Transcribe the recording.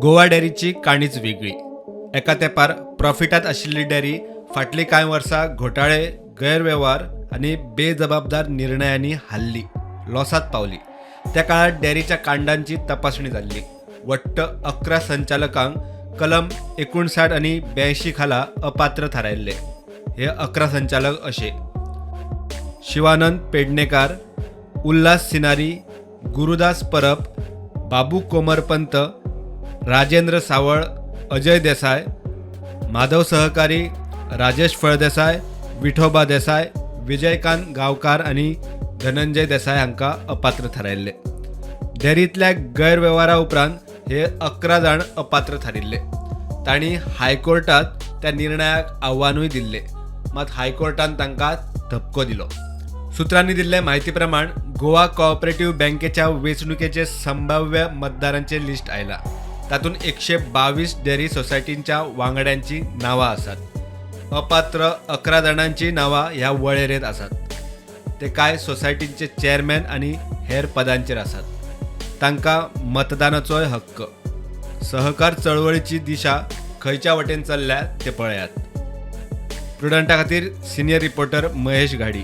गोवा डेअरीची काणीच वेगळी. एका तेंपार प्रॉफिटांत आशिल्ली डेअरी फाटलीं कांय वर्सां घोटाळे, गैरवेव्हार आनी बेजबाबदार निर्णयांनी हाल्ली, लॉसांत पावली. त्या काळार डेअरीच्या कांडांची तपासणी जाल्ली. वट्ट 11 संचालकांक कलम 59 आनी 82 खाला अपात्र थारायल्ले. हे 11 संचालक अशे: शिवानंद पेडणेकार, उल्हास सिनारी, गुरुदास परब, बाबू कोमरपंत, राजेंद्र सावळ, अजय देसाय, माधव सहकारी, राजेश फळदेसाय, विठोबा देसाय, विजयकांत गांवकार आनी धनंजय देसाय हांकां अपात्र थारायल्ले. डेअरींतल्या गैरवेव्हारा उपरांत हे 11 जाण अपात्र थारिल्ले. तांणी हायकोर्टात त्या निर्णयाक आव्हानूय दिल्ले, मात हायकोर्टान तांकां धपको दिलो. सुत्रांनी दिल्ले म्हायती प्रमाण गोवा कोऑपरेटिव्ह बँकेच्या वेंचणुकेचे संभाव्य मतदारांचे लिस्ट आयला. तातूंत 122 डेअरी सोसायटींच्या वांगड्यांची नांवां आसात. अपात्र 11 जाणांची नांवां ह्या वळेरेंत आसात. ते कांय सोसायटींचे चेअरमॅन आनी हेर पदांचेर आसात. तांकां मतदानाचोय हक्क. सहकार चळवळीची दिशा खंयच्या वटेन चल्ल्या तें पळयात. प्रुडंटा खातीर सिनियर रिपोर्टर महेश घाडी.